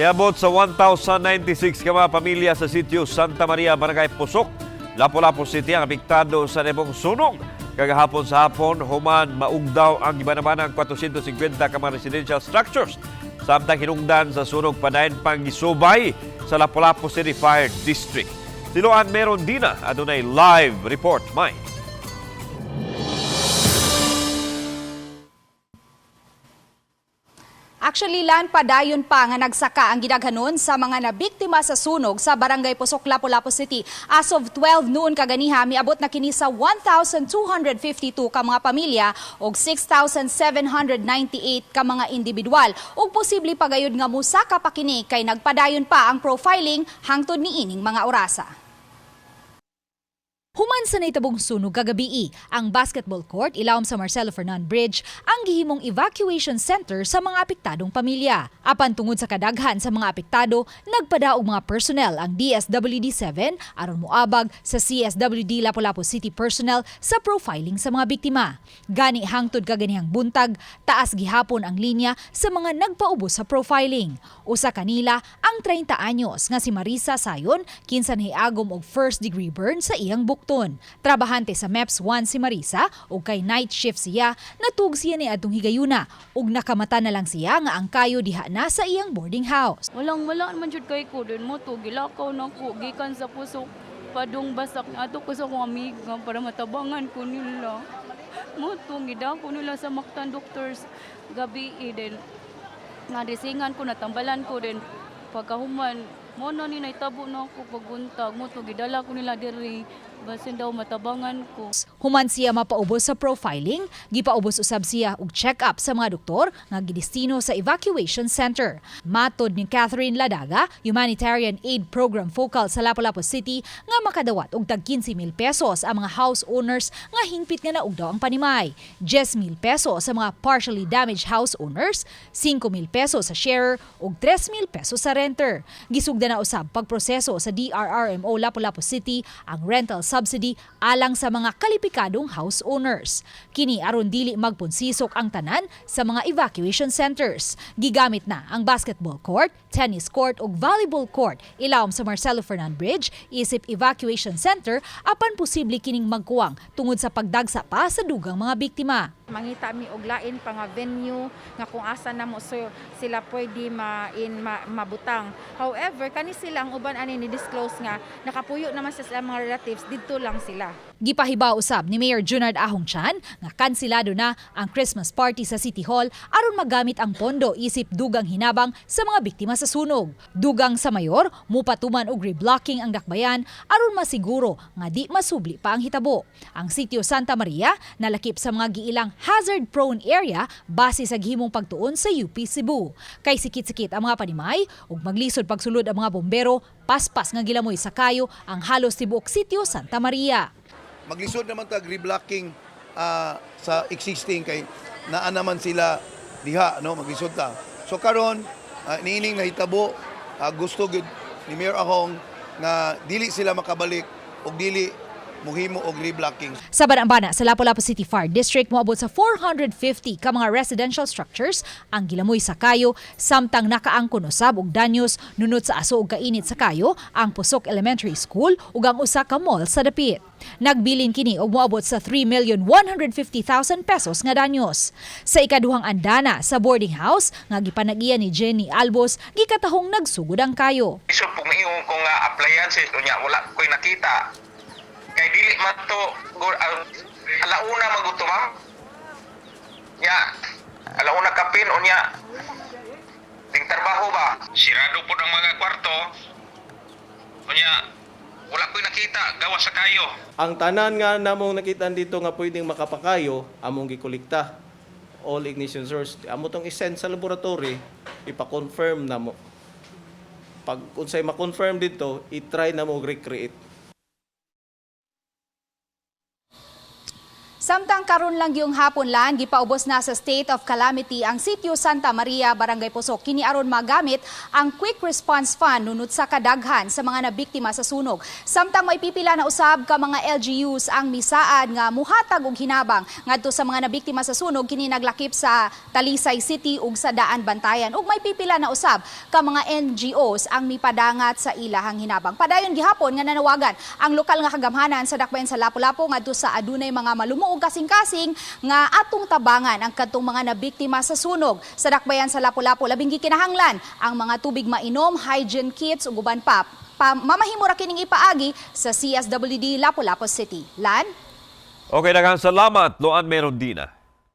Niabot sa 1,096 ka mga pamilya sa sitio Santa Maria, Barangay Pusok, Lapu-Lapu City ang apektado sa nahibong sunog kagahapon sa hapon human maugdaw ang gibanabanang 450 ka mga residential structures. Samtang hinungdan sa sunog padayon pang gisubay sa Lapu-Lapu City Fire District. Siloan meron dina adunay live report. May. Actually, Lan, padayon pa nga nagsaka ang gidaghanon sa mga nabiktima sa sunog sa Barangay Pusok, Lapu-Lapu City. As of 12 noon kaganiha, miabot na kini sa 1,252 ka mga pamilya og 6,798 ka mga individual. Ug posible pagayod nga musaka pa kini kay nagpadayon pa ang profiling hangtod niining mga orasa. Human sa nahitabong sunog kagabii, ang basketball court ilawom sa Marcelo Fernan Bridge ang gihimong evacuation center sa mga apektadong pamilya. Apan tungod sa kadaghan sa mga apektado, nagpadaog mga personnel ang DSWD 7 aron moabag sa CSWD Lapu-Lapu City personnel sa profiling sa mga biktima. Gani hangtod kaganihang buntag, taas gihapon ang linya sa mga nagpaubos sa profiling. Usa kanila ang 30 anyos nga si Marisa Sayon, kinsa nahiagom og first degree burn sa iyang bukton. Trabahante sa MEPS 1 si Marisa ug kay night shift siya, natug siya ni adtong higayuna ug nakamata na lang siya nga ang kayo diha na sa iyang boarding house. Walang wala man jud kay ko dun mo to gilakaw na ko gikan sa Pusok padung Basak na ato ko sa akong amiga para matabangan ko nila. Mo to gidako nila sa Mactan Doctors gabi din. Nadisingan ko, natambalan ko din. Pagkahuman mo na ni naitabo na ako paguntag mo to gidala ko nila diri basin daw matabangan ko. Human siya mapaubos sa profiling, gipaubos usab siya og check-up sa mga doktor nga gidestino sa evacuation center. Matod ni Catherine Ladaga, Humanitarian Aid Program focal sa Lapu-Lapu City, nga makadawat og tag 15,000 pesos ang mga house owners nga hingpit nga naugdaw ang panimay. 10,000 pesos sa mga partially damaged house owners, 5,000 pesos sa sharer ug 3,000 pesos sa renter. Gisugdan na usab pagproseso sa DRRMO Lapu-Lapu City ang rental subsidy alang sa mga kalipikadong house owners. Kini aron dili magpunsisok ang tanan sa mga evacuation centers. Gigamit na ang basketball court, tennis court ug volleyball court ilawom sa Marcelo Fernan Bridge isip evacuation center, apan posible kining magkuwang tungod sa pagdagsa pa sa dugang mga biktima. Mangita mi og lain pa nga venue nga kung asa na mo so sila pwede ma in ma, mabutang. However, kani sila ang uban ani ni disclose nga nakapuyo naman sa silang mga relatives, didto lang sila. Gipahibaw usab ni Mayor Junard Ahong Chan nga kansilado na ang Christmas party sa City Hall aron magamit ang pondo isip dugang hinabang sa mga biktima sa sunog. Dugang sa mayor, mupatuman og reblocking ang dakbayan aron masiguro nga di masubli pa ang hitabo. Ang Sitio Santa Maria nalakip sa mga giilang hazard-prone area base sa gihimong pagtuon sa UP Cebu. Kay sikit-sikit ang mga panimay ug maglisod pagsulod ang mga bombero, paspas nga gilamoy sa kayo ang halos tibuok Sitio Santa Maria. Maglisod naman tag reblocking sa existing kay naa naman sila diha, no? Maglisod ta. So karon niining nahitabo, gusto gyud ni Mayor Ahong nga dili sila makabalik og dili muhimo og reblocking. Sa Banambana sa Lapu-Lapu City Fire District, moabot sa 450 ka mga residential structures ang gilamoy sa kayo, samtang nakaangkon usab og danyos nunot sa aso ug kainit sa kayo ang Pusok Elementary School ug ang usa ka mall sa dapit. Nagbilin kini og moabot sa 3,150,000 pesos nga danyos. Sa ikaduhang andana sa boarding house nga gipanag-iya ni Jenny Albos, gikatahong nagsugod ang kayo. So kung ingon ko nga appliances unya wala ko'y nakita. Kay dili man to alauna maguto, ma'am. Nya alauna kapin unya ting trabaho ba? Sirado po ng mga kwarto. Unya wala ko'y nakita gawa sa kayo. Ang tanan nga namong nakita dito nga pwedeng makapakayo, among gikolekta. All ignition source. Amo tong i-send sa laboratory, ipa-confirm na mo. Pag unsay ma-confirm dito, i-try na mo recreate. Samtang Karon lang yung hapon lan gipaubos na sa state of calamity ang Sitio Santa Maria, Barangay Pusok. Kini aron magamit ang Quick Response Fund nunot sa kadaghan sa mga nabiktima sa sunog. Samtang may pipila na usab ka mga LGUs ang misaad nga muhatag og hinabang ngadto sa mga nabiktima sa sunog, kini naglakip sa Talisay City ug sa Daan Bantayan. Ug may pipila na usab ka mga NGOs ang mipadangat sa ilahang hinabang. Padayon gihapon nga nanawagan ang lokal nga kagamhanan sa dakbayan sa Lapu-Lapu ngadto sa adunay mga malumuog kasing-kasing nga atong tabangan ang kadtong mga nabiktima sa sunog. Sa dakbayan sa Lapu-Lapu, labing gikinahanglan ang mga tubig mainom, hygiene kits ug uban pa. Mamahimo ra kining ipaagi sa CSWD Lapu-Lapu City. Lan? Okay, daghang salamat, Loan Merondina.